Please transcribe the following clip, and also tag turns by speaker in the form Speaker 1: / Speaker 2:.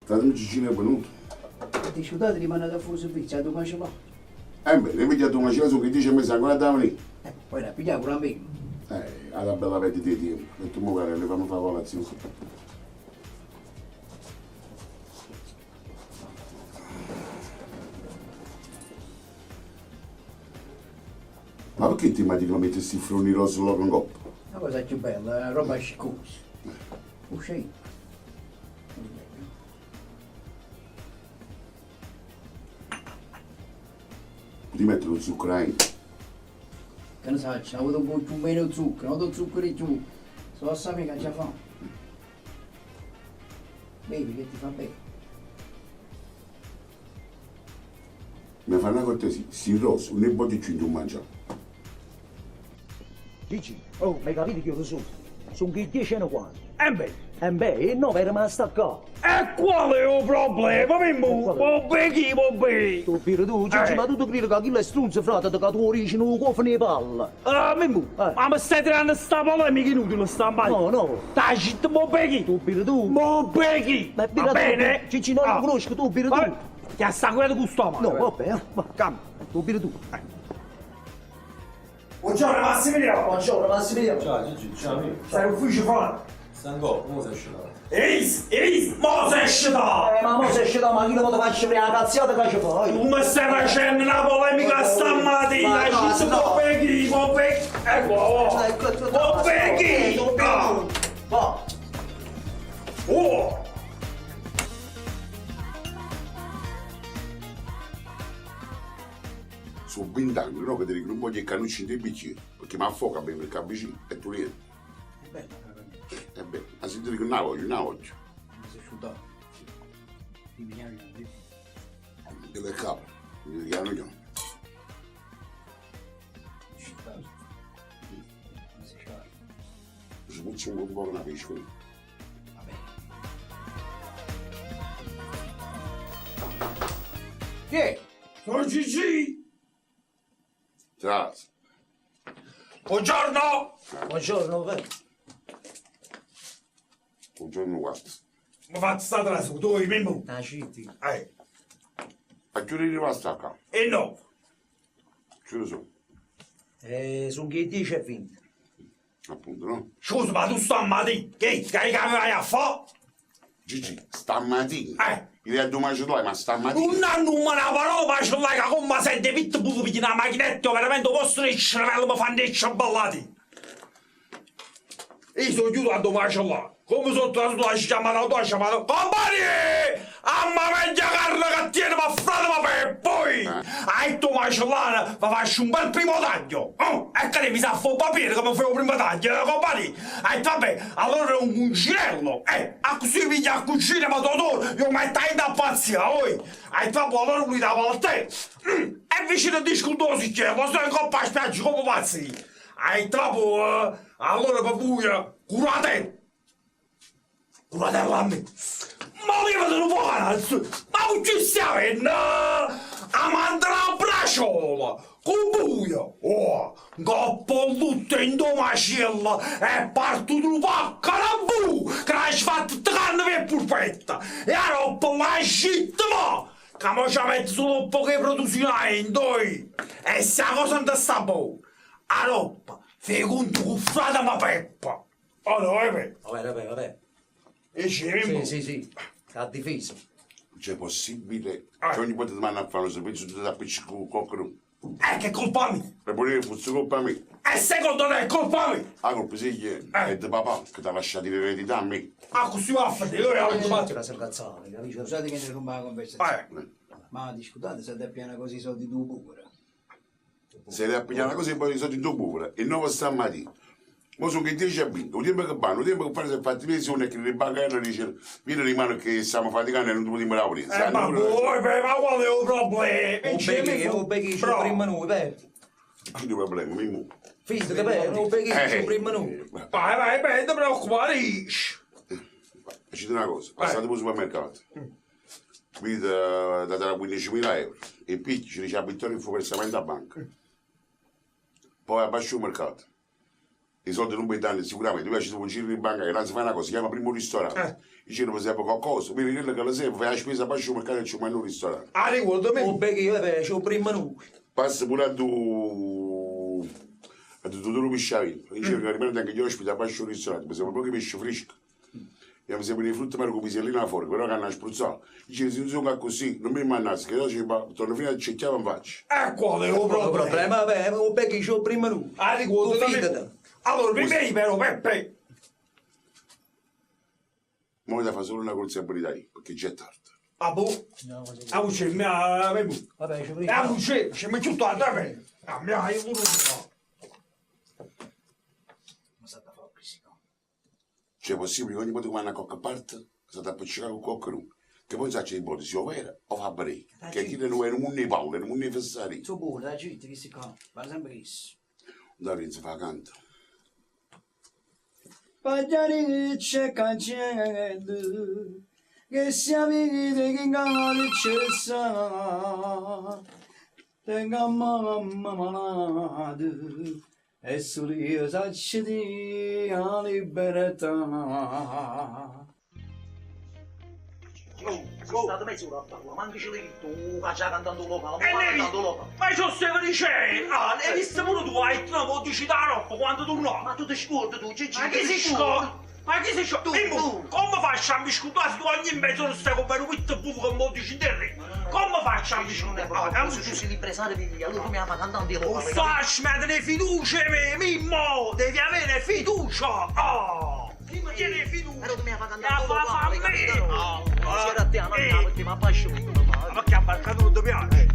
Speaker 1: Fratemo Gigino è venuto.
Speaker 2: E discutate rimane da fuori servizio, addò mace va?
Speaker 1: Embè, ne vedi addò mace va, sono che 10 e mezza ancora da venire.
Speaker 2: Poi la pigliamo pure a me.
Speaker 1: Alla bella perdita di tempo. E tu mo guarda, le fammi fare colazione. Ma perché ti immagini che metti questi froni rosa là in coppa?
Speaker 2: La cosa più bella, è una roba sciccosa. Uscì.
Speaker 1: Ti mettere lo zucchero aí?
Speaker 2: Che ne sai, c'è avuto un po' più meno zucchero, non zucchero di più. So sapere che c'è fa. Bevi che ti fa bene.
Speaker 1: Mi fa una cortesia, si rosa, non ne voglio più non mangiare.
Speaker 3: Gigi, oh, mi hai capito che io sono? Sono che 10 e quanto.
Speaker 4: E beh,
Speaker 3: E beh, e no, è rimasta qua.
Speaker 4: e qual è il problema, Mimmo?
Speaker 3: Qual
Speaker 4: Va bene, va bene.
Speaker 3: Tu pure tu, Gigi,
Speaker 4: Eh.
Speaker 3: ma tu ti credi che chi è strunzo, frate, che tu origini un cofano e palla?
Speaker 4: Ah, Mimmo,
Speaker 3: Eh.
Speaker 4: ma mi stai tirando sta polemica inutile stampa?
Speaker 3: No, no.
Speaker 4: Dai, zitto, mo becchi.
Speaker 3: Tu pure tu.
Speaker 4: Mo becchi.
Speaker 3: Ma
Speaker 4: Va
Speaker 3: tu,
Speaker 4: bene?
Speaker 3: Gigi, non
Speaker 4: Ah.
Speaker 3: lo conosco, tu pure tu.
Speaker 4: Vabbè, Ti sta quello gusto, ma.
Speaker 3: No, vabbè, va.
Speaker 4: Cambia.
Speaker 3: Tu pure tu.
Speaker 4: Buongiorno Massimiliano.
Speaker 3: Buongiorno, Massimiliano.
Speaker 5: Ciao Gigi, ciao amico.
Speaker 4: Sei ufficio fuori.
Speaker 5: Stanco, come sei sceso?
Speaker 4: Eis, eis, mo sei sceso.
Speaker 3: Ma mo sei sceso, ma chi lo ti faccio prima la cazziata che ci fai?
Speaker 4: Tu mi stai facendo una polemica stamattina,
Speaker 3: Ma no,
Speaker 4: zitto,
Speaker 3: no.
Speaker 4: mo becchi, mo becchi. Ecco, oh.
Speaker 3: Ecco, tu-
Speaker 4: Mo becchi.
Speaker 3: Tu pure
Speaker 4: Ah.
Speaker 3: tu. Va.
Speaker 4: Oh.
Speaker 1: Sono 20 anni, no? Che ti dico, non voglio il cannucci dei bicchieri, perché mi affoca bene il cappuccino e tu niente.
Speaker 2: È bella la cannuccia.
Speaker 1: E beh, ma se ti dico una voglio, una voglio.
Speaker 2: Mi si è asciugato. Ti piace, ti
Speaker 1: Che le capo, mi dicono io.
Speaker 2: asciugato. Mi si asciugato.
Speaker 1: Ci puzza un po' una pesca.
Speaker 2: Va bene.
Speaker 4: Chi è? Sono Gigi.
Speaker 1: Ciao.
Speaker 4: Buongiorno.
Speaker 3: Buongiorno, vabbè.
Speaker 1: Buongiorno, guarda.
Speaker 4: Mi faccio sta trasu, tu, Mimmo.
Speaker 3: Ah, zitti.
Speaker 4: Eh.
Speaker 1: A che ora è rimasta qua?
Speaker 4: E no.
Speaker 1: Ce lo so,
Speaker 3: Sono che 10 e 20.
Speaker 1: appunto, no?
Speaker 4: Scusa, ma tu stamattina, che, che, che vai a fare?
Speaker 1: Gigi, stamattina.
Speaker 4: Eh.
Speaker 1: Il a domani ce l'hai, ma stamattina.
Speaker 4: Non hanno una parola, ma ce l'hai che come sente pitbull per una macchinetta, veramente posso il cervello mi fanno i ciambellati. Io sono chiuso a domani ce l'ho. Come sono tornato la chiamata, la chiamata. Compagni! Amma meglio carne che tiene, ma frate, ma per poi! Hai tu macellana, ma faccio un bel primo taglio! Oh, e che mi sa fa un papiere come fai il primo taglio, compagni! E vabbè, allora è un cucinello! A così piglia a cucina, ma tu, io metto in da pazzia, oi! E vabbè, allora lui dava a te! E vicino a discutosi c'è, lo so in coppa a spiaggia come pazzi! E dopo, allora per voi, curate! Curate a me! Ma levate un po' cazzo! Ma non ci stiamo no! A mandare la braciola! Con buio! Oh! Coppo tutto in domacella e parto tu paccarabù! Che l'hai fatto carne per pulpetta! E a roba la scitta ma! Che mo ci metto solo un po' che produzione in doi! E se la cosa non sta buona! A roba! Fai conto con frate ma peppa! Oh no, eh beh!
Speaker 3: Vabbè, vabbè, vabbè.
Speaker 4: E ci
Speaker 3: Sì, sì, sì. La difesa.
Speaker 1: Cioè, è possibile?
Speaker 4: Eh.
Speaker 1: Cioè, ogni volta ti mando a fare un servizio, tu ti appiccichi con il coccolo.
Speaker 4: Che colpa mia!
Speaker 1: E pure che fosse colpa mia.
Speaker 4: E secondo te è colpa mia?
Speaker 1: La colpa sì, che è di papà che ti ha lasciato l'eredità a me.
Speaker 4: Ah, così va a fare, io ho fatto.
Speaker 3: La sergazzale, capisci?
Speaker 2: Scusate che interrompo la conversazione.
Speaker 4: Eh,
Speaker 2: Ma discutate se ti piana così i soldi tu pure.
Speaker 1: Se le appigliano così poi i soldi tu pure. E non stamattina. Ma sono che 10 a 20, il tempo che vanno, il tempo che fare si è fatti mesi, uno è che le banche dice, vieni rimane che stiamo faticando e non ti potremo lavorare.
Speaker 4: ma voi, beh, ma qual è il problema?
Speaker 3: O becchi, o becchi, ci prima noi, beh.
Speaker 1: Chi è il problema, Mimmo?
Speaker 3: Figlio, che bello, o becchi, ci prima noi.
Speaker 4: Vai, vai, vai, non ti preoccupare.
Speaker 1: Ci una cosa, passate per il supermercato. Mi date la 15.000 euro e picchi, ci dice a Vittorio fu versamento a banca. Poi abbascio il mercato. I soldi non mi danno sicuramente, tu ci sono un giro in banca che non si fa una cosa, si chiama primo ristorante. Dice non serve qualcosa, vedi quello che lo serve, fai la spesa, poi al mercato e ci mandi un ristorante.
Speaker 4: Ah, ricordami.
Speaker 6: Oh, beh, che io vabbè, c'ho prima noi.
Speaker 1: Passa pure a tu... a tu tutto pisciavino. Dice che rimane anche gli ospiti a pascio un ristorante, mi sembra proprio pesce fresco. E mi sembra di frutta per come si fuori, però che hanno spruzzato. Dice se non sono così, non mi mannassi, che io ci torno fino a cerchiamo in faccia.
Speaker 4: E qual è il
Speaker 6: Il
Speaker 4: problema?
Speaker 6: problema, vabbè, oh, beh, che c'ho prima noi.
Speaker 4: Ah, ricordami.
Speaker 6: Fidati.
Speaker 4: Allora, prima però, Peppe.
Speaker 1: Mo da fa solo una colsabilità io, perché già è tardi.
Speaker 4: Ah, boh.
Speaker 6: No, così.
Speaker 4: Ah, c'è, mi ha...
Speaker 6: Vabbè, c'ho prima.
Speaker 4: Ah, c'è, c'è, mi tutto a te. Ah, mi ha, io pure.
Speaker 2: Ma sta da fare questo?
Speaker 1: Cioè è possibile che ogni volta che vanno a qualche parte si sta appiccicare con qualcuno. Che poi sa c'è il botte, si opera o fa bene. Che chi non è un mondo di paura, è un mondo di fessari.
Speaker 2: Tu buono, dai, gente, che si qua. Va sempre questo.
Speaker 1: Da Renzo fa canto.
Speaker 2: Pagliari c'è cancello, che siamo che in canale c'è sa, tenga mamma malata, e solo io saccio di la libertà.
Speaker 3: Sono stato mezz'ora a parlare, ma anche ce l'hai detto, oh, che già cantando l'opera,
Speaker 4: E
Speaker 3: ma
Speaker 4: ne
Speaker 3: cantando l'opera.
Speaker 4: Ma io stavo dicendo, ah, ne hai visto pure tu, hai detto, no, dici da roba quando tu no.
Speaker 3: Ma tu ti scordi tu, Gigi,
Speaker 4: Ma chi
Speaker 3: ti
Speaker 4: si scorda? Ma chi si scorda?
Speaker 3: Tu,
Speaker 4: Mimmo,
Speaker 3: tu.
Speaker 4: come faccio a mi scordare se tu ogni mezz'ora stai come un pitbull che mi dici te? Come faccio a mi
Speaker 3: Non è
Speaker 4: scordare?
Speaker 3: proprio
Speaker 4: Ah,
Speaker 3: così, tu sei l'impresario, allora come fa cantando
Speaker 4: Oh,
Speaker 3: l'opera?
Speaker 4: stai, fiducia, me, Mimmo! Devi avere fiducia! Oh! Tieni fiducia!
Speaker 3: Però tu mi fai
Speaker 4: La
Speaker 3: cantando
Speaker 4: fa
Speaker 3: l'opera,
Speaker 4: fa
Speaker 3: hai
Speaker 4: a me!
Speaker 3: capito?
Speaker 4: Oh,
Speaker 3: Sera a te,
Speaker 4: eh.
Speaker 3: ma perché mi affascio,
Speaker 4: Ma perché a barcato non ti piace?